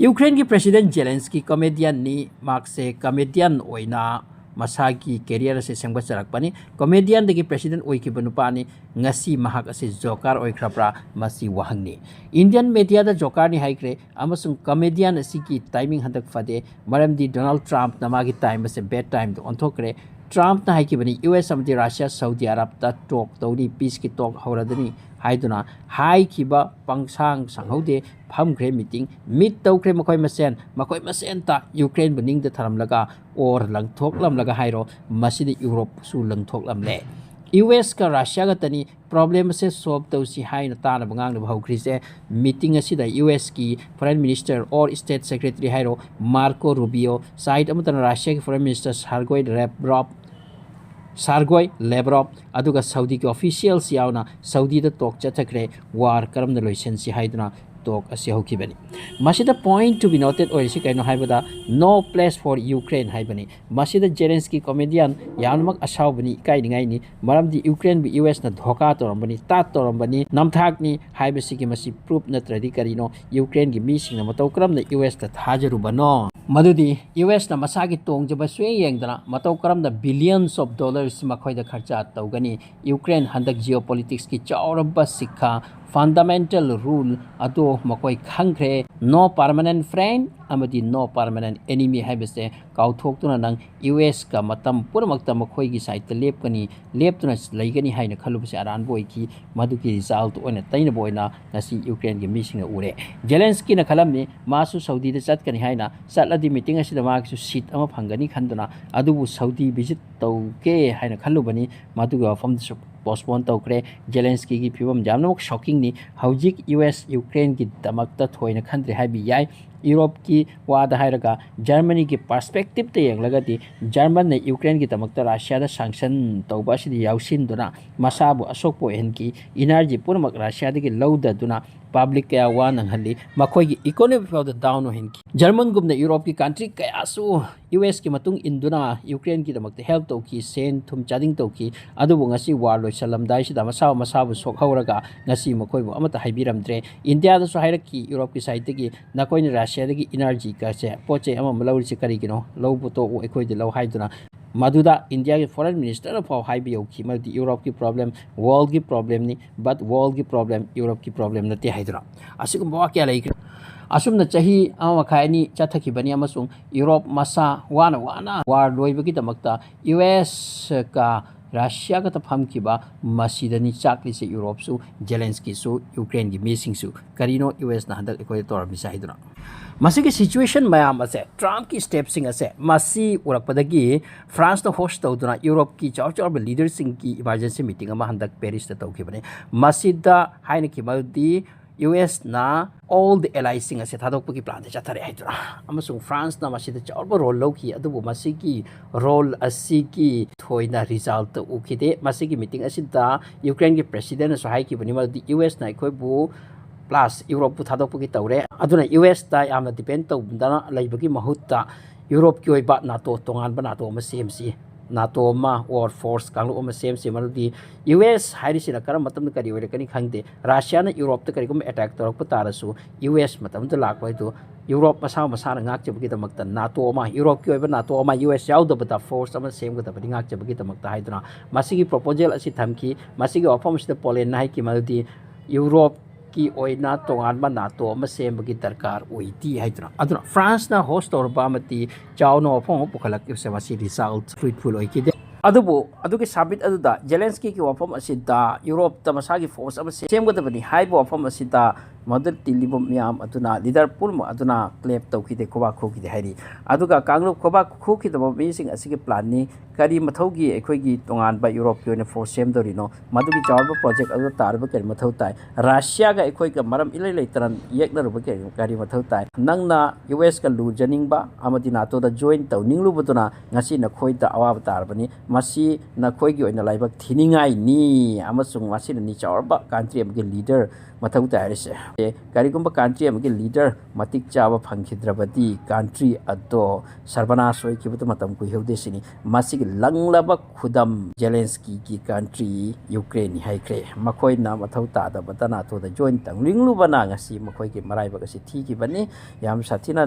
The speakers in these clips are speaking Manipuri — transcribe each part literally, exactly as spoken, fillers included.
ꯌꯨꯀ꯭ꯔꯦꯟꯒꯤ President Zelensky comedianꯅꯤ꯫ ꯃꯍꯥꯛꯁꯦ comedian ꯑꯣꯏꯅ ꯃꯁꯥꯒꯤ career ꯑꯁꯦ ꯁꯦꯝꯒꯠꯆꯔꯛꯄꯅꯤ꯫ Comedianꯗꯒꯤ President ꯑꯣꯏꯈꯤꯕ ꯅꯨꯄꯥꯅꯤ꯫ ꯉꯁꯤ ꯃꯍꯥꯛ ꯑꯁꯤ Joker ꯑꯣꯏꯈ꯭ꯔꯕ꯭ꯔꯥ? ꯃꯁꯤ ꯋꯥꯍꯪꯅꯤ꯫ Indian mediaꯗ Jokerꯅꯤ ꯍꯥꯏꯈ꯭ꯔꯦ, ꯑꯃꯁꯨꯡ comedian ꯑꯁꯤꯒꯤ timing ꯍꯟꯗꯛ ꯐꯗꯦ, ꯃꯔꯝꯗꯤ Donald Trumpꯅ ꯃꯥꯒꯤ time ꯑꯁꯦ bad timeꯗ ꯑꯣꯟꯊꯣꯛꯈ꯭ꯔꯦ꯫ Trumpꯅ ꯍꯥꯏꯈꯤꯕꯅꯤ, U S ꯑꯃꯗꯤ Russia Saudi Arabiaꯗ talk ꯇꯧꯅꯤ, peaceꯀꯤ talk ꯍꯧꯔꯗꯅꯤ ꯍꯥꯏꯗꯨꯅ ꯍꯥꯏꯈꯤꯕ ꯄꯪꯁꯥꯡ ꯁꯥꯡꯍꯧꯗꯦ꯫ ꯐꯝꯈ꯭ꯔꯦ meeting, meet ꯇꯧꯈ꯭ꯔꯦ ꯃꯈꯣꯏ ꯃꯁꯦꯟ꯫ ꯃꯈꯣꯏ ꯃꯁꯦꯟꯇ ꯌꯨꯀ꯭ꯔꯦꯟꯕꯨ ꯅꯤꯡꯗ ꯊꯔꯝꯂꯒ or ꯂꯪꯊꯣꯛꯂꯝꯂꯒ ꯍꯥꯏꯔꯣ, ꯃꯁꯤꯗꯤ ꯌꯨꯔꯣꯞꯁꯨ ꯂꯪꯊꯣꯛꯂꯝꯂꯦ꯫ U S ꯀ Russia ꯈꯛꯇꯅꯤ problem ꯑꯁꯦ solve ꯇꯧꯁꯤ ꯍꯥꯏꯅ ꯇꯥꯅꯕ ꯉꯥꯡꯅꯕ ꯍꯧꯈ꯭ꯔꯤꯁꯦ꯫ Meeting ꯑꯁꯤꯗ U S ꯀꯤ Foreign Minister or State Secretary ꯍꯥꯏꯔꯣ, Marco Rubio, side ꯑꯃꯗꯅ Russiaꯒꯤ Foreign Minister Sergei Lavrov, Sergei Lavrov, ꯑꯗꯨꯒ Saudiꯒꯤ officials ꯌꯥꯎꯅ Saudiꯗ talk ꯆꯠꯊꯈ꯭ꯔꯦ꯫ War ꯀꯔꯝꯅ ꯂꯣꯏꯁꯤꯟꯁꯤ ꯍꯥꯏꯗꯨꯅ talk ꯑꯁꯤ ꯍꯧꯈꯤꯕꯅꯤ꯫ ꯃꯁꯤꯗ point to be noted ꯑꯣꯏꯔꯤꯁꯤ ꯀꯩꯅꯣ ꯍꯥꯏꯕꯗ, no place for Ukraine ꯍꯥꯏꯕꯅꯤ꯫ ꯃꯁꯤꯗ Zelensky comedian ꯌꯥꯝꯅꯃꯛ ꯑꯁꯥꯎꯕꯅꯤ, ꯏꯀꯥꯏꯅꯤꯡꯉꯥꯏꯅꯤ꯫ ꯃꯔꯝꯗꯤ ꯌꯨꯀ꯭ꯔꯦꯟꯕꯨ U S ꯅ ꯙꯣꯀꯥ ꯇꯧꯔꯝꯕꯅꯤ, ꯇꯥꯠ ꯇꯧꯔꯝꯕꯅꯤ, ꯅꯝꯊꯥꯛꯅꯤ ꯍꯥꯏꯕꯁꯤꯒꯤ ꯃꯁꯤ proof ꯅꯠꯇ꯭ꯔꯗꯤ ꯀꯔꯤꯅꯣ? ꯌꯨꯀ꯭ꯔꯦꯟꯒꯤ ꯃꯤꯁꯤꯡꯅ ꯃꯇꯧ ꯀꯔꯝꯅ U S ꯇ ꯊꯥꯖꯔꯨꯕꯅꯣ? ꯃꯗꯨꯗꯤ U S ꯅ ꯃꯁꯥꯒꯤ ꯇꯣꯡꯖꯕ ꯁꯨꯌꯦꯡ ꯌꯦꯡꯗꯅ ꯃꯇꯧ ꯀꯔꯝꯅ billions of dollars ꯃꯈꯣꯏꯗ ꯈꯔꯆ ꯇꯧꯒꯅꯤ? ꯌꯨꯀ꯭ꯔꯦꯟ ꯍꯟꯗꯛ geopoliticsꯀꯤ ꯆꯥꯎꯔꯕ ꯁꯤꯈꯥ, fundamental rule ꯑꯗꯨ ꯃꯈꯣꯏ ꯈꯪꯈ꯭ꯔꯦ꯫ No permanent friend ꯑꯃꯗꯤ no permanent enemy ꯍꯥꯏꯕꯁꯦ ꯀꯥꯎꯊꯣꯛꯇꯨꯅ ꯅꯪ U S ꯀ ꯃꯇꯝ ꯄꯨꯝꯅꯃꯛꯇ ꯃꯈꯣꯏꯒꯤ sideꯇ ꯂꯦꯞꯀꯅꯤ, ꯂꯦꯞꯇꯨꯅ ꯂꯩꯒꯅꯤ ꯍꯥꯏꯅ ꯈꯜꯂꯨꯕꯁꯦ ꯑꯔꯥꯟꯕ ꯑꯣꯏꯈꯤ꯫ ꯃꯗꯨꯒꯤ result ꯑꯣꯏꯅ ꯇꯩꯅꯕ ꯑꯣꯏꯅ ꯉꯁꯤ ꯌꯨꯀ꯭ꯔꯦꯟꯒꯤ ꯃꯤꯁꯤꯡꯅ ꯎꯔꯦ꯫ Zelenskyꯅ ꯈꯜꯂꯝꯃꯤ ꯃꯥꯁꯨ Saudiꯗ ꯆꯠꯀꯅꯤ ꯍꯥꯏꯅ, ꯆꯠꯂꯗꯤ meeting ꯑꯁꯤꯗ ꯃꯥꯒꯤꯁꯨ seat ꯑꯃ ꯐꯪꯒꯅꯤ ꯈꯟꯗꯨꯅ, ꯑꯗꯨꯕꯨ Saudi visit ꯇꯧꯒꯦ ꯍꯥꯏꯅ ꯈꯜꯂꯨꯕꯅꯤ, ꯃꯗꯨꯒꯤ ꯋꯥꯐꯝꯗꯨꯁꯨ postpone ꯇꯧꯈ꯭ꯔꯦ꯫ Zelenskyꯒꯤ ꯐꯤꯕꯝ ꯌꯥꯝꯅꯃꯛ shockingꯅꯤ꯫ ꯍꯧꯖꯤꯛ U S ꯌꯨꯀ꯭ꯔꯦꯟꯒꯤꯗꯃꯛꯇ ꯊꯣꯏꯅ ꯈꯟꯗ꯭ꯔꯦ ꯍꯥꯏꯕ ꯌꯥꯏ꯫ ꯌꯨꯔꯣꯞꯀꯤ ꯋꯥꯗ ꯍꯥꯏꯔꯒ Germanyꯒꯤ perspectiveꯇ ꯌꯦꯡꯂꯒꯗꯤ, Germanꯅ ꯌꯨꯀ꯭ꯔꯦꯟꯒꯤꯗꯃꯛꯇ Russiaꯗ sanction ꯇꯧꯕ ꯑꯁꯤꯗ ꯌꯥꯎꯁꯤꯟꯗꯨꯅ ꯃꯁꯥꯕꯨ ꯑꯁꯣꯛꯄ ꯑꯣꯏꯍꯟꯈꯤ꯫ Energy ꯄꯨꯝꯅꯃꯛ Russiaꯗꯒꯤ ꯂꯧꯗꯗꯨꯅ public ꯀꯌꯥ ꯋꯥ ꯅꯪꯍꯜꯂꯤ꯫ ꯃꯈꯣꯏꯒꯤ economy ꯐꯥꯎꯗ down ꯑꯣꯏꯍꯟꯈꯤ꯫ Germanꯒꯨꯝꯅ ꯌꯨꯔꯣꯞꯀꯤ country ꯀꯌꯥꯁꯨ U Sꯀꯤ ꯃꯇꯨꯡ ꯏꯟꯗꯨꯅ ꯌꯨꯀ꯭ꯔꯦꯟꯒꯤꯗꯃꯛꯇ help ꯇꯧꯈꯤ, ꯁꯦꯟ ꯊꯨꯝ ꯆꯥꯗꯤꯡ ꯇꯧꯈꯤ꯫ ꯑꯗꯨꯕꯨ ꯉꯁꯤ war ꯂꯣꯏꯁꯜꯂꯝꯗꯥꯏꯁꯤꯗ ꯃꯁꯥ ꯃꯁꯥꯕꯨ ꯁꯣꯛꯍꯧꯔꯒ ꯉꯁꯤ ꯃꯈꯣꯏꯕꯨ ꯑꯃꯠꯇ ꯍꯥꯏꯕꯤꯔꯝꯗ꯭ꯔꯦ꯫ ꯏꯟꯗꯤꯌꯥꯗꯁꯨ ꯍꯥꯏꯔꯛꯈꯤ ꯌꯨꯔꯣꯞꯀꯤ sideꯇꯒꯤ, "ꯅꯈꯣꯏꯅ ꯁꯤꯗꯒꯤ ꯏꯅꯔꯖꯤ ꯀꯁꯦ, ꯄꯣꯠ ꯆꯩ ꯑꯃ ꯑꯃ ꯂꯧꯔꯤꯁꯦ ꯀꯔꯤꯒꯤꯅꯣ? ꯂꯧꯕ ꯇꯣꯛꯎ, ꯑꯩꯈꯣꯏꯗꯤ ꯂꯧ ꯍꯥꯏꯗꯨꯅ꯫ ꯃꯗꯨꯗ ꯏꯟꯗꯤꯌꯥꯒꯤ ꯐꯣꯔꯦꯟ ꯃꯤꯅꯤꯁꯇꯔꯅ ꯐꯥꯎ ꯍꯥꯏꯕ ꯌꯧꯈꯤ, ꯃꯗꯨꯗꯤ ꯌꯨꯔꯣꯞꯀꯤ ꯄ꯭ꯔꯣꯕ꯭ꯂꯦꯝ, ꯋꯥꯔꯜꯒꯤ ꯄ꯭ꯔꯣꯕ꯭ꯂꯦꯝꯅꯤ, ꯕꯠ ꯋꯥꯔꯜꯒꯤ ꯄ꯭ꯔꯣꯕ꯭ꯂꯦꯝ ꯌꯨꯔꯣꯞꯀꯤ ꯄ꯭ꯔꯣꯕ꯭ꯂꯦꯝ ꯅꯠꯇꯦ ꯍꯥꯏꯗꯨꯅ꯫ ꯑꯁꯤꯒꯨꯝꯕ ꯋꯥꯀꯌꯥ ꯂꯩꯈ꯭ꯔꯦ꯫ ꯑꯁꯨꯝꯅ ꯆꯍꯤ ꯑꯃ ꯃꯈꯥꯏ ꯑꯅꯤ ꯆꯠꯊꯈꯤꯕꯅꯤ, ꯑꯃꯁꯨꯡ ꯌꯨꯔꯣꯞ ꯃꯁꯥ ꯋꯥꯅ ꯋꯥꯅ ꯋꯥꯔ ꯂꯣꯏꯕꯒꯤꯗꯃꯛꯇ ꯌꯨ ꯑꯦꯁꯀ ꯔꯁꯤꯌꯥꯒꯇ ꯐꯝꯈꯤꯕ, ꯃꯁꯤꯗꯅꯤ ꯆꯥꯛꯂꯤꯁꯦ ꯌꯨꯔꯣꯞꯁꯨ, ꯖꯦꯂꯦꯟꯁꯀꯤꯁꯨ, ꯌꯨꯀ꯭ꯔꯦꯟꯒꯤ ꯃꯤꯁꯤꯡꯁꯨ꯫ ꯀꯔꯤꯅꯣ ꯌꯨ ꯑꯦꯁꯅ ꯍꯟꯗꯛ ꯑꯩꯈꯣꯏꯗ ꯇꯧꯔꯝꯃꯤꯁꯦ ꯍꯥꯏꯗꯨꯅ? ꯃꯁꯤꯒꯤ ꯁꯤꯆꯨꯋꯦꯁꯟ ꯃꯌꯥꯝ ꯑꯁꯦ, ꯇ꯭ꯔꯝꯞꯀꯤ ꯁ꯭ꯇꯦꯞꯁꯤꯡ ꯑꯁꯦ, ꯃꯁꯤ ꯎꯔꯛꯄꯗꯒꯤ ꯐ꯭ꯔꯥꯟꯁꯅ ꯍꯣꯁ ꯇꯧꯗꯨꯅ ꯌꯨꯔꯣꯞꯀꯤ ꯆꯥꯎ ꯆꯥꯎꯔꯕ ꯂꯤꯗꯔꯁꯤꯡꯒꯤ ꯏꯃꯥꯔꯖꯦꯟꯁꯤ ꯃꯤꯇꯤꯡ ꯑꯃ ꯍꯟꯗꯛ ꯄꯦꯔꯤꯁꯇ ꯇꯧꯈꯤꯕꯅꯤ꯫ ꯃꯁꯤꯗ ꯍꯥꯏꯅꯈꯤꯕꯗꯤ ꯌꯨ ꯑꯦꯁꯅ ꯑꯣꯜ ꯗ ꯑꯦꯂꯥꯏꯁꯤꯡ ꯑꯁꯦ ꯊꯥꯗꯣꯛꯄꯒꯤ ꯄ꯭ꯂꯥꯟꯗ ꯆꯠꯊꯔꯦ ꯍꯥꯏꯗꯨꯅ, ꯑꯃꯁꯨꯡ ꯐ꯭ꯔꯥꯟꯁꯅ ꯃꯁꯤꯗ ꯆꯥꯎꯔꯕ ꯔꯣꯜ ꯂꯧꯈꯤ꯫ ꯑꯗꯨꯕꯨ ꯃꯁꯤꯒꯤ ꯔꯣꯜ ꯑꯁꯤꯒꯤ ꯊꯣꯏꯅ ꯔꯤꯖꯜꯇ ꯎꯈꯤꯗꯦ꯫ ꯃꯁꯤꯒꯤ ꯃꯤꯇꯤꯡ ꯑꯁꯤꯗ ꯌꯨꯀ꯭ꯔꯦꯟꯒꯤ ꯄ꯭ꯔꯦꯁꯤꯗꯦꯟꯅꯁꯨ ꯍꯥꯏꯈꯤꯕꯅꯤ, ꯃꯗꯨꯗꯤ ꯌꯨ ꯑꯦꯁꯅ ꯑꯩꯈꯣꯏꯕꯨ ꯄ꯭ꯂꯁ ꯌꯨꯔꯣꯞꯄꯨ ꯊꯥꯗꯣꯛꯄꯒꯤ ꯇꯧꯔꯦ, ꯑꯗꯨꯅ ꯌꯨ ꯑꯦꯁꯇ ꯌꯥꯝꯅ ꯗꯤꯄꯦꯟ ꯇꯧꯗꯅ ꯂꯩꯕꯒꯤ ꯃꯍꯨꯠꯇ ꯌꯨꯔꯣꯞꯀꯤ ꯑꯣꯏꯕ ꯅꯥꯇꯣ, ꯇꯣꯉꯥꯟꯕ ꯅꯥꯇꯣ ꯑꯃ ꯁꯦꯝꯁꯤ, ꯅꯥꯇꯣ ꯑꯃ, ꯋꯥꯔ ꯐꯣꯔꯁ ꯀꯥꯡꯂꯨꯞ ꯑꯃ ꯁꯦꯝꯁꯤ꯫ ꯃꯗꯨꯗꯤ ꯌꯨ ꯑꯦꯁ ꯍꯥꯏꯔꯤꯁꯤꯅ ꯀꯔꯝꯕ ꯃꯇꯝꯗ ꯀꯔꯤ ꯑꯣꯏꯔꯛꯀꯅꯤ ꯈꯪꯗꯦ꯫ ꯔꯁꯤꯌꯥꯅ ꯌꯨꯔꯣꯞꯇ ꯀꯔꯤꯒꯨꯝꯕ ꯑꯦꯇꯦꯛ ꯇꯧꯔꯛꯄ ꯇꯥꯔꯁꯨ, ꯌꯨ ꯑꯦꯁ ꯃꯇꯝꯗ ꯂꯥꯛꯄ ꯍꯥꯏꯗꯨ ꯌꯨꯔꯣꯞ ꯃꯁꯥ ꯃꯁꯥꯅ ꯉꯥꯛꯆꯕꯒꯤꯗꯃꯛꯇ ꯅꯥꯇꯣ ꯑꯃ, ꯌꯨꯔꯣꯞꯀꯤ ꯑꯣꯏꯕ ꯅꯥꯇꯣ ꯑꯃ, ꯌꯨ ꯑꯦꯁ ꯌꯥꯎꯗꯕꯗ ꯐꯣꯔꯁ ꯑꯃ ꯁꯦꯝꯒꯗꯕꯅꯤ ꯉꯥꯛꯆꯕꯒꯤꯗꯃꯛꯇ ꯍꯥꯏꯗꯨꯅ ꯃꯁꯤꯒꯤ ꯄ꯭ꯔꯣꯄꯣꯖꯦꯜ ꯑꯁꯤ ꯊꯝꯈꯤ꯫ ꯃꯁꯤꯒꯤ ꯋꯥꯐꯝ ꯑꯁꯤꯗ ꯄꯣꯂꯦꯟꯅ ꯍꯥꯏꯈꯤ, ꯃꯗꯨꯗꯤ ꯌꯨꯔꯣꯞꯀꯤ ꯑꯣꯏꯅ ꯇꯣꯉꯥꯟꯕ ꯅꯥꯇꯣ ꯑꯃ ꯁꯦꯝꯕꯒꯤ ꯗꯔꯀꯥꯔ ꯑꯣꯏꯗꯦ ꯍꯥꯏꯗꯨꯅ꯫ ꯑꯗꯨꯅ ꯐ꯭ꯔꯥꯟꯁꯅ ꯍꯣꯁ ꯇꯧꯔꯕ ꯑꯃꯗꯤ ꯆꯥꯎꯅ ꯋꯥꯐꯝ ꯑꯃ ꯄꯨꯈꯠꯂꯛꯈꯤꯕꯁꯦ, ꯃꯁꯤ ꯔꯤꯖꯜꯠ ꯐ꯭ꯔꯨꯏꯠꯐꯨꯜ ꯑꯣꯏꯈꯤꯗꯦ꯫ ꯑꯗꯨꯕꯨ ꯑꯗꯨꯒꯤ ꯁꯃꯤꯠ ꯑꯗꯨꯗ ꯖꯦꯂꯦꯟꯁꯀꯤꯒꯤ ꯋꯥꯐꯝ ꯑꯁꯤꯗ ꯌꯨꯔꯣꯞꯇ ꯃꯁꯥꯒꯤ ꯐꯣꯔꯁ ꯑꯃ ꯁꯦꯝꯒꯗꯕꯅꯤ ꯍꯥꯏꯕ ꯋꯥꯐꯝ ꯑꯁꯤꯗ ꯃꯗꯨ ꯇꯤꯜꯂꯤꯕ ꯃꯤꯌꯥꯝ ꯑꯗꯨꯅ, ꯂꯤꯗꯔ ꯄꯨꯝꯅꯃꯛ ꯑꯗꯨꯅ ꯀ꯭ꯂꯦꯞ ꯇꯧꯈꯤꯗꯦ, ꯈꯨꯕꯥꯛ ꯈꯨꯈꯤꯗꯦ ꯍꯥꯏꯔꯤ꯫ ꯑꯗꯨꯒ ꯀꯥꯡꯂꯨꯞ ꯈꯨꯕꯥꯛ ꯈꯨꯈꯤꯗꯕ ꯃꯤꯁꯤꯡ ꯑꯁꯤꯒꯤ ꯄ꯭ꯂꯥꯟꯅꯤ꯫ ꯀꯔꯤ ꯃꯊꯧꯒꯤ ꯑꯩꯈꯣꯏꯒꯤ ꯇꯣꯉꯥꯟꯕ ꯌꯨꯔꯣꯞꯀꯤ ꯑꯣꯏꯅ ꯐꯣꯔꯁ ꯁꯦꯝꯗꯧꯔꯤꯅꯣ? ꯃꯗꯨꯒꯤ ꯆꯥꯎꯔꯕ ꯄ꯭ꯔꯣꯖꯦꯛ ꯑꯗꯨꯗ ꯇꯥꯔꯕ ꯀꯔꯤ ꯃꯊꯧ ꯇꯥꯏ? ꯔꯁꯤꯌꯥꯒ ꯑꯩꯈꯣꯏꯒ ꯃꯔꯝ ꯏꯂꯩ ꯂꯩꯇꯅ ꯌꯦꯛꯅꯔꯨꯕ ꯀꯔꯤ, ꯀꯔꯤ ꯃꯊꯧ ꯇꯥꯏ? ꯅꯪꯅ ꯌꯨ ꯑꯦꯁꯀ ꯂꯨꯖꯅꯤꯡꯕ ꯑꯃꯗꯤ ꯅꯥꯇꯣꯗ ꯖꯣꯏꯟ ꯇꯧꯅꯤꯡꯂꯨꯕꯗꯨꯅ ꯉꯁꯤ ꯅꯈꯣꯏꯗ ꯑꯋꯥꯕ ꯇꯥꯔꯕꯅꯤ꯫ ꯃꯁꯤ ꯅꯈꯣꯏꯒꯤ ꯑꯣꯏꯅ ꯂꯥꯏꯕꯛ ꯊꯤꯅꯤꯡꯉꯥꯏꯅꯤ, ꯑꯃꯁꯨꯡ ꯃꯁꯤꯅꯅꯤ ꯆꯥꯎꯔꯕ ꯀꯟꯇ꯭ꯔꯤ ꯑꯃꯒꯤ ꯂꯤꯗꯔ ꯃꯊꯧ ꯇꯥꯔꯤꯁꯦ꯫ ꯑꯦ, ꯀꯔꯤꯒꯨꯝꯕ country ꯑꯃꯒꯤ leader ꯃꯇꯤꯛ ꯆꯥꯕ ꯐꯪꯈꯤꯗ꯭ꯔꯕꯗꯤ country ꯑꯗꯣ ꯁꯔꯕꯅꯥꯁ ꯑꯣꯏꯈꯤꯕꯗ ꯃꯇꯝ ꯀꯨꯏꯍꯧꯗꯦ ꯁꯤꯅꯤ꯫ ꯃꯁꯤꯒꯤ ꯂꯪꯂꯕ ꯈꯨꯗꯝ ꯖꯦꯂꯦꯟꯁꯀꯤꯒꯤ country ꯌꯨꯀ꯭ꯔꯦꯟꯅꯤ ꯍꯥꯏꯈ꯭ꯔꯦ꯫ ꯃꯈꯣꯏꯅ ꯃꯊꯧ ꯇꯥꯗꯕꯗ ꯅꯥꯇꯣꯗ join ꯇꯧꯅꯤꯡꯂꯨꯕꯅ ꯉꯁꯤ ꯃꯈꯣꯏꯒꯤ ꯃꯔꯥꯏꯕꯛ ꯑꯁꯤ ꯊꯤꯈꯤꯕꯅꯤ꯫ ꯌꯥꯝ ꯁꯥꯊꯤꯅ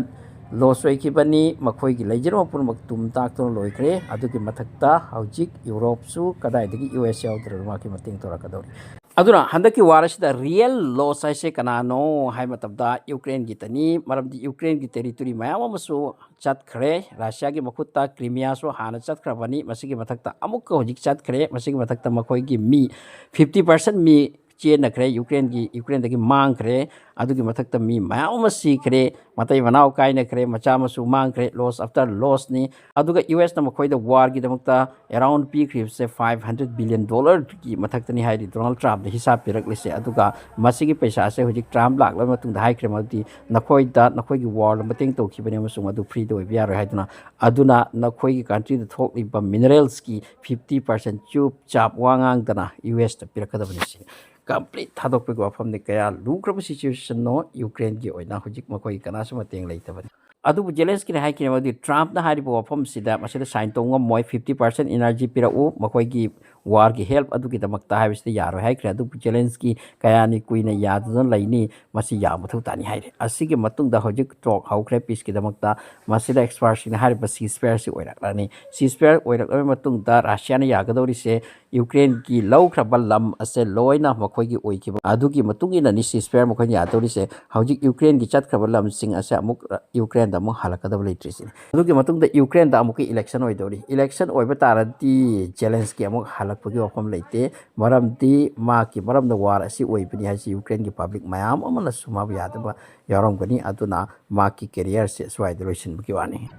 loss ꯑꯣꯏꯈꯤꯕꯅꯤ꯫ ꯃꯈꯣꯏꯒꯤ ꯂꯩꯖꯔꯝꯕ ꯄꯨꯝꯅꯃꯛ ꯇꯨꯝ ꯇꯥꯛꯇꯨꯅ ꯂꯣꯏꯈ꯭ꯔꯦ꯫ ꯑꯗꯨꯒꯤ ꯃꯊꯛꯇ ꯍꯧꯖꯤꯛ ꯌꯨꯔꯣꯞꯁꯨ ꯀꯗꯥꯏꯗꯒꯤ ꯌꯨ ꯑꯦꯁ ꯌꯥꯎꯗ꯭ꯔꯕ ꯃꯍꯥꯛꯀꯤ ꯃꯇꯦꯡ ꯇꯧꯔꯛꯀꯗꯧꯔꯤ꯫ ꯑꯗꯨꯅ ꯍꯟꯗꯛꯀꯤ war ꯑꯁꯤꯗ real loss ꯍꯥꯏꯁꯦ ꯀꯅꯥꯅꯣ ꯍꯥꯏꯕ ꯃꯇꯝꯗ ꯌꯨꯀ꯭ꯔꯦꯟꯒꯤꯇꯅꯤ꯫ ꯃꯔꯝꯗꯤ ꯌꯨꯀ꯭ꯔꯦꯟꯒꯤ territory ꯃꯌꯥꯝ ꯑꯃꯁꯨ ꯆꯠꯈ꯭ꯔꯦ꯫ ꯔꯁꯤꯌꯥꯒꯤ ꯃꯈꯨꯠꯇ ꯀ꯭ꯔꯤꯃꯤꯌꯥꯁꯨ ꯍꯥꯟꯅ ꯆꯠꯈ꯭ꯔꯕꯅꯤ꯫ ꯃꯁꯤꯒꯤ ꯃꯊꯛꯇ ꯑꯃꯨꯛꯀ ꯍꯧꯖꯤꯛ ꯆꯠꯈ꯭ꯔꯦ꯫ ꯃꯁꯤꯒꯤ ꯃꯊꯛꯇ ꯃꯈꯣꯏꯒꯤ ꯃꯤ fifty percent ꯃꯤ ꯆꯦꯟꯅꯈ꯭ꯔꯦ, ꯌꯨꯀ꯭ꯔꯦꯟꯒꯤ, ꯌꯨꯀ꯭ꯔꯦꯟꯗꯒꯤ ꯃꯥꯡꯈ꯭ꯔꯦ꯫ ꯑꯗꯨꯒꯤ ꯃꯊꯛꯇ ꯃꯤ ꯃꯌꯥꯝ ꯑꯃ ꯁꯤꯈ꯭ꯔꯦ, ꯃꯇꯩ ꯃꯅꯥꯎ ꯀꯥꯏꯅꯈ꯭ꯔꯦ, ꯃꯆꯥ ꯃꯁꯨ ꯃꯥꯡꯈ꯭ꯔꯦ꯫ Loss after lossꯅꯤ꯫ ꯑꯗꯨꯒ ꯌꯨ ꯑꯦꯁꯅ ꯃꯈꯣꯏꯗ warꯒꯤꯗꯃꯛꯇ around ꯄꯤꯈ꯭ꯔꯤꯕꯁꯦ five hundred billion dollarꯒꯤ ꯃꯊꯛꯇꯅꯤ ꯍꯥꯏꯔꯤ ꯗꯣꯅꯥꯜꯗ ꯇ꯭ꯔꯝꯞꯅ ꯍꯤꯁꯥꯞ ꯄꯤꯔꯛꯂꯤꯁꯦ꯫ ꯑꯗꯨꯒ ꯃꯁꯤꯒꯤ ꯄꯩꯁꯥꯁꯦ ꯍꯧꯖꯤꯛ ꯇ꯭ꯔꯝꯞ ꯂꯥꯛꯂꯕ ꯃꯇꯨꯡꯗ ꯍꯥꯏꯈ꯭ꯔꯦ, ꯃꯗꯨꯗꯤ ꯅꯈꯣꯏꯗ, ꯅꯈꯣꯏꯒꯤ warꯗ ꯃꯇꯦꯡ ꯇꯧꯈꯤꯕꯅꯤ ꯑꯃꯁꯨꯡ ꯃꯗꯨ freeꯗ ꯑꯣꯏꯕ ꯌꯥꯔꯣꯏ ꯍꯥꯏꯗꯨꯅ꯫ ꯑꯗꯨꯅ ꯅꯈꯣꯏꯒꯤ countryꯗ ꯊꯣꯛꯂꯤꯕ mineralsꯀꯤ fifty percent ꯆꯨꯞ ꯆꯥꯞ ꯋꯥ ꯉꯥꯡꯗꯅ ꯌꯨ ꯑꯦꯁꯇ ꯄꯤꯔꯛꯀꯗꯕꯅꯤ ꯁꯤꯅꯤ꯫ Complete ꯊꯥꯗꯣꯛꯄꯒꯤ ꯋꯥꯐꯝꯅꯤ꯫ ꯀꯌꯥ ꯂꯨꯈ꯭ꯔꯕ situationꯅꯣ ꯌꯨꯀ꯭ꯔꯦꯟꯒꯤ ꯑꯣꯏꯅ꯫ ꯍꯧꯖꯤꯛ ꯃꯈꯣꯏꯒꯤ ꯀꯅꯥꯁꯨ ꯃꯇꯦꯡ ꯂꯩꯇꯕꯅꯤ꯫ ꯑꯗꯨꯕꯨ ꯖꯦꯂꯦꯟꯁꯀꯤꯅ ꯍꯥꯏꯈꯤꯅꯦ, ꯃꯗꯨꯗꯤ ꯇ꯭ꯔꯝꯞꯅ ꯍꯥꯏꯔꯤꯕ ꯋꯥꯐꯝꯁꯤꯗ ꯃꯁꯤꯗ sign ꯇꯧ ꯉꯝꯃꯣꯏ꯫ Fifty percent energy ꯄꯤꯔꯛꯎ, ꯃꯈꯣꯏꯒꯤ warꯒꯤ help ꯑꯗꯨꯒꯤꯗꯃꯛꯇ ꯍꯥꯏꯕꯁꯤꯗ ꯌꯥꯔꯣꯏ ꯍꯥꯏꯈ꯭ꯔꯦ꯫ ꯑꯗꯨꯕꯨ ꯖꯦꯂꯦꯟꯁꯀꯤ ꯀꯌꯥꯅꯤ ꯀꯨꯏꯅ ꯌꯥꯗꯨꯅ ꯂꯩꯅꯤ, ꯃꯁꯤ ꯌꯥꯕ ꯃꯊꯧ ꯇꯥꯅꯤ ꯍꯥꯏꯔꯦ꯫ ꯑꯁꯤꯒꯤ ꯃꯇꯨꯡꯗ ꯍꯧꯖꯤꯛ talk ꯍꯧꯈ꯭ꯔꯦ peaceꯀꯤꯗꯃꯛꯇ꯫ ꯃꯁꯤꯗ expertꯁꯤꯡꯅ ꯍꯥꯏꯔꯤꯕ ceasefire ꯁꯤ ꯑꯣꯏꯔꯛꯂꯅꯤ꯫ Ceasefire ꯑꯣꯏꯔꯛꯂꯕ ꯃꯇꯨꯡꯗ ꯔꯁꯤꯌꯥꯅ ꯌꯥꯒꯗꯧꯔꯤꯁꯦ ꯌꯨꯀ꯭ꯔꯦꯟꯒꯤ ꯂꯧꯈ꯭ꯔꯕ ꯂꯝ ꯑꯁꯦ ꯂꯣꯏꯅ ꯃꯈꯣꯏꯒꯤ ꯑꯣꯏꯈꯤꯕ ꯑꯗꯨꯒꯤ ꯃꯇꯨꯡ ꯏꯟꯅꯅꯤ ceasefire ꯃꯈꯣꯏꯅ ꯌꯥꯗꯧꯔꯤꯁꯦ꯫ ꯍꯧꯖꯤꯛ ꯌꯨꯀ꯭ꯔꯦꯟꯒꯤ ꯆꯠꯈ꯭ꯔꯕ ꯂꯝꯁꯤꯡ ꯑꯁꯦ ꯑꯃꯨꯛ ꯌꯨꯀ꯭ꯔꯦꯟꯗ ꯑꯃꯨꯛ ꯍꯜꯂꯛꯀꯗꯕ ꯂꯩꯇ꯭ꯔꯤꯁꯤꯅꯤ꯫ ꯑꯗꯨꯒꯤ ꯃꯇꯨꯡꯗ ꯌꯨꯀ꯭ꯔꯦꯟꯗ ꯑꯃꯨꯛꯀ election ꯑꯣꯏꯗꯧꯔꯤ꯫ Election ꯑꯣꯏꯕ ꯇꯥꯔꯗꯤ ꯖꯦꯂꯦꯟꯁꯀꯤ ꯑꯃꯨꯛ ꯍꯜꯂꯛꯄꯒꯤ ꯋꯥꯐꯝ ꯂꯩꯇꯦ꯫ ꯃꯔꯝꯗꯤ ꯃꯍꯥꯛꯀꯤ ꯃꯔꯝꯅ war ꯑꯁꯤ ꯑꯣꯏꯕꯅꯤ ꯍꯥꯏꯁꯤ ꯌꯨꯀ꯭ꯔꯦꯟꯒꯤ public ꯃꯌꯥꯝ ꯑꯃꯅꯁꯨ ꯃꯥꯕꯨ ꯌꯥꯗꯕ ꯌꯥꯎꯔꯝꯒꯅꯤ꯫ ꯑꯗꯨꯅ ꯃꯍꯥꯛꯀꯤ careerꯁꯦ ꯁ꯭ꯋꯥꯏꯗ ꯂꯣꯏꯁꯤꯟꯕꯒꯤ ꯋꯥꯅꯤ꯫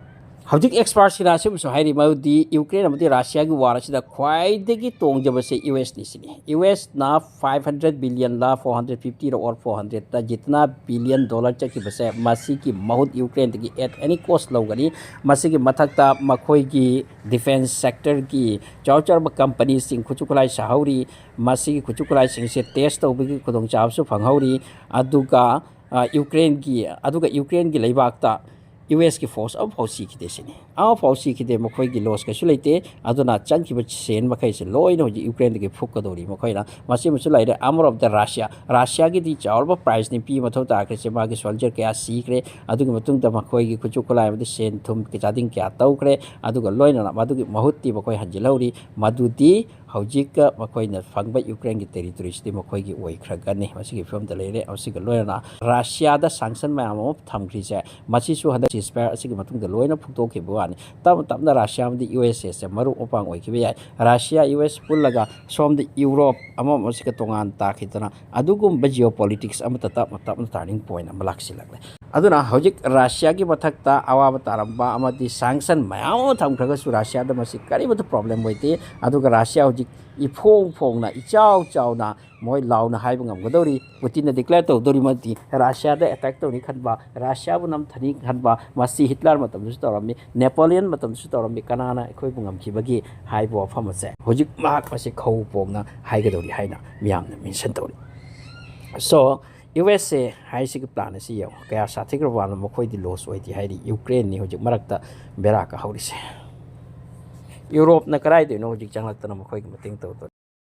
ꯍꯧꯖꯤꯛ ꯑꯦꯛꯁꯄꯥꯔꯠꯁꯤꯡꯅ ꯑꯁꯤꯒꯨꯝꯕꯁꯨ ꯍꯥꯏꯔꯤ, ꯃꯗꯨꯗꯤ ꯌꯨꯀ꯭ꯔꯦꯟ ꯑꯃꯗꯤ ꯔꯁꯤꯌꯥꯒꯤ ꯋꯥꯔ ꯑꯁꯤꯗ ꯈ꯭ꯋꯥꯏꯗꯒꯤ ꯇꯣꯡꯖꯕꯁꯦ ꯌꯨ ꯑꯦꯁꯅꯤ ꯁꯤꯅꯤ꯫ ꯌꯨ ꯑꯦꯁꯅ five hundred billion ꯂ, four hundred fifty ꯔ or four hundred ꯇ ꯖꯤꯇꯅ billion dollar ꯆꯠꯈꯤꯕꯁꯦ, ꯃꯁꯤꯒꯤ ꯃꯍꯨꯠ ꯌꯨꯀ꯭ꯔꯦꯟꯗꯒꯤ at any cost ꯂꯧꯒꯅꯤ꯫ ꯃꯁꯤꯒꯤ ꯃꯊꯛꯇ ꯃꯈꯣꯏꯒꯤ ꯗꯤꯐꯦꯟꯁ ꯁꯦꯛꯇꯔꯒꯤ ꯆꯥꯎ ꯆꯥꯎꯔꯕ ꯀꯝꯄꯅꯤꯁꯤꯡ ꯈꯨꯠꯁꯨ ꯈꯨꯠꯂꯥꯏ ꯁꯥꯍꯧꯔꯤ꯫ ꯃꯁꯤꯒꯤ ꯈꯨꯠꯁꯨ ꯈꯨꯠꯂꯥꯏꯁꯤꯡꯁꯦ ꯇꯦꯁ ꯇꯧꯕꯒꯤ ꯈꯨꯗꯣꯡꯆꯥꯕꯁꯨ ꯐꯪꯍꯧꯔꯤ꯫ ꯑꯗꯨꯒ, ꯑ, ꯌꯨꯀ꯭ꯔꯦꯟꯒꯤ, ꯑꯗꯨꯒ ꯌꯨꯀ꯭ꯔꯦꯟꯒꯤ ꯂꯩꯕꯥꯛꯇ ꯌꯨ ꯑꯦꯁꯀꯤ ꯐꯣꯔꯁ ꯑꯃꯐꯥꯎ ꯁꯤꯈꯤꯗꯦ ꯁꯤꯅꯤ꯫ ꯑꯃꯐꯥꯎ ꯁꯤꯈꯤꯗꯦ, ꯃꯈꯣꯏꯒꯤ ꯂꯣꯁ ꯀꯩꯁꯨ ꯂꯩꯇꯦ꯫ ꯑꯗꯨꯅ ꯆꯪꯈꯤꯕ ꯁꯦꯟ ꯃꯈꯩꯁꯦ ꯂꯣꯏꯅ ꯍꯧꯖꯤꯛ ꯌꯨꯀ꯭ꯔꯦꯟꯗꯒꯤ ꯐꯨꯛꯀꯗꯧꯔꯤ ꯃꯈꯣꯏꯅ꯫ ꯃꯁꯤ ꯑꯃꯁꯨ ꯂꯩꯔꯦ, armor of the Russia꯫ ꯔꯁꯤꯌꯥꯒꯤꯗꯤ ꯆꯥꯎꯔꯕ ꯄ꯭ꯔꯥꯏꯖꯅꯤ ꯄꯤ ꯃꯊꯧ ꯇꯥꯈ꯭ꯔꯤꯁꯦ, ꯃꯥꯒꯤ ꯁꯣꯜꯖꯔ ꯀꯌꯥ ꯁꯤꯈ꯭ꯔꯦ, ꯑꯗꯨꯒꯤ ꯃꯇꯨꯡꯗ ꯃꯈꯣꯏꯒꯤ ꯈꯨꯠꯁꯨ ꯈꯨꯠꯂꯥꯏ ꯑꯃꯗꯤ ꯁꯦꯟ ꯊꯨꯝ ꯆꯥꯗꯤꯡ ꯀꯌꯥ ꯇꯧꯈ꯭ꯔꯦ, ꯑꯗꯨꯒ ꯂꯣꯏꯅꯅ ꯃꯗꯨꯒꯤ ꯃꯍꯨꯠꯇꯤ ꯃꯈꯣꯏ ꯍꯟꯖꯤꯜꯍꯧꯔꯤ꯫ ꯃꯗꯨꯗꯤ ꯍꯧꯖꯤꯛ ꯃꯈꯣꯏꯅ ꯐꯪꯕ ꯌꯨꯀ꯭ꯔꯦꯟꯒꯤ ꯇꯦꯔꯤꯇꯣꯔꯤꯁꯤꯗꯤ ꯃꯈꯣꯏꯒꯤ ꯑꯣꯏꯈ꯭ꯔꯒꯅꯤ꯫ ꯃꯁꯤꯒꯤ ꯐꯤꯕꯝꯗ ꯂꯩꯔꯦ꯫ ꯃꯁꯤꯒ ꯂꯣꯏꯅꯅ ꯔꯁꯤꯌꯥꯗ ꯁꯥꯡꯁꯟ ꯃꯌꯥꯝ ꯑꯃ ꯊꯝꯈ꯭ꯔꯤꯁꯦ, ꯃꯁꯤꯁꯨ ꯍꯟꯗꯛ ceasefire ꯑꯁꯤꯒꯤ ꯃꯇꯨꯡꯗ ꯂꯣꯏꯅ ꯐꯨꯛꯇꯣꯛꯈꯤꯕ ꯋꯥꯅꯤ꯫ ꯇꯞꯅ ꯇꯞꯅ ꯔꯁꯤꯌꯥ ꯑꯃꯗꯤ ꯌꯨ ꯑꯦꯁ ꯑꯦꯁꯦ ꯃꯔꯨꯞ ꯃꯄꯥꯡ ꯑꯣꯏꯈꯤꯕ ꯌꯥꯏ꯫ ꯔꯁꯤꯌꯥ, ꯌꯨ ꯑꯦꯁ ꯄꯨꯜꯂꯒ ꯁꯣꯝꯗ ꯌꯨꯔꯣꯞ ꯑꯃ ꯑꯃꯁꯤꯒ ꯇꯣꯉꯥꯟ ꯇꯥꯈꯤꯗꯅ ꯑꯗꯨꯒꯨꯝꯕ geopolitics ꯑꯃꯠꯇ ꯇꯞꯅ ꯇꯞꯅ turning point ꯑꯃ ꯂꯥꯛꯁꯤꯜꯂꯛꯂꯦ꯫ ꯑꯗꯨꯅ ꯍꯧꯖꯤꯛ ꯔꯁꯤꯌꯥꯒꯤ ꯃꯊꯛꯇ ꯑꯋꯥꯕ ꯇꯥꯔꯝꯕ ꯑꯃꯗꯤ ꯁꯥꯡꯁꯟ ꯃꯌꯥꯝ ꯑꯃ ꯊꯝꯈ꯭ꯔꯒꯁꯨ ꯔꯁꯤꯌꯥꯗ ꯃꯁꯤ ꯀꯔꯤꯃꯠꯇ ꯄ꯭ꯔꯣꯕ꯭ꯂꯦꯝ ꯑꯣꯏꯗꯦ꯫ ꯑꯗꯨꯒ ꯔꯁꯤꯌꯥ ꯍꯧꯖꯤꯛ ꯏꯐꯣꯡ ꯐꯣꯡꯅ, ꯏꯆꯥꯎ ꯆꯥꯎꯅ ꯃꯣꯏ ꯂꯥꯎꯅ ꯍꯥꯏꯕ ꯉꯝꯒꯗꯧꯔꯤ꯫ ꯄꯨꯇꯤꯟꯅ declare ꯇꯧꯗꯧꯔꯤ, ꯃꯗꯤ ꯔꯁꯤꯌꯥꯗ attack ꯇꯧꯅꯤ ꯈꯟꯕ, ꯔꯁꯤꯌꯥꯕꯨ ꯅꯝꯊꯅꯤ ꯈꯟꯕ, ꯃꯁꯤ ꯍꯤꯠꯂꯔ ꯃꯇꯝꯗꯁꯨ ꯇꯧꯔꯝꯃꯤ, ꯅꯦꯄꯣꯂꯤꯌꯟ ꯃꯇꯝꯗꯁꯨ ꯇꯧꯔꯝꯃꯤ꯫ ꯀꯅꯥꯅ ꯑꯩꯈꯣꯏꯕꯨ ꯉꯝꯈꯤꯕꯒꯦ ꯍꯥꯏꯕ ꯋꯥꯐꯝ ꯑꯁꯦ ꯍꯧꯖꯤꯛ ꯃꯍꯥꯛ ꯃꯁꯤ ꯈꯧ ꯄꯣꯡꯅ ꯍꯥꯏꯒꯗꯧꯔꯤ ꯍꯥꯏꯅ ꯃꯤꯌꯥꯝꯅ mention ꯇꯧꯔꯤ꯫ So, ꯌꯨ ꯑꯦꯁ ꯑꯦ ꯍꯥꯏꯁꯤꯒꯤ plan ꯑꯁꯤ ꯌꯦꯡꯉꯨ, ꯀꯌꯥ ꯁꯥꯊꯤꯈ꯭ꯔꯕꯅꯣ꯫ ꯃꯈꯣꯏꯗꯤ ꯂꯣꯁ ꯑꯣꯏꯗꯦ ꯍꯥꯏꯔꯤ, ꯌꯨꯀ꯭ꯔꯦꯟꯅꯤ ꯍꯧꯖꯤꯛ ꯃꯔꯛꯇ ꯕꯦꯔꯥ ꯀꯥꯍꯧꯔꯤꯁꯦ꯫ ꯌꯨꯔꯣꯞꯅ ꯀꯗꯥꯏꯗꯩꯅꯣ ꯍꯧꯖꯤꯛ ꯆꯪꯂꯛꯇꯅ ꯃꯈꯣꯏꯒꯤ ꯃꯇꯦꯡ ꯇꯧꯗꯣꯔꯤ?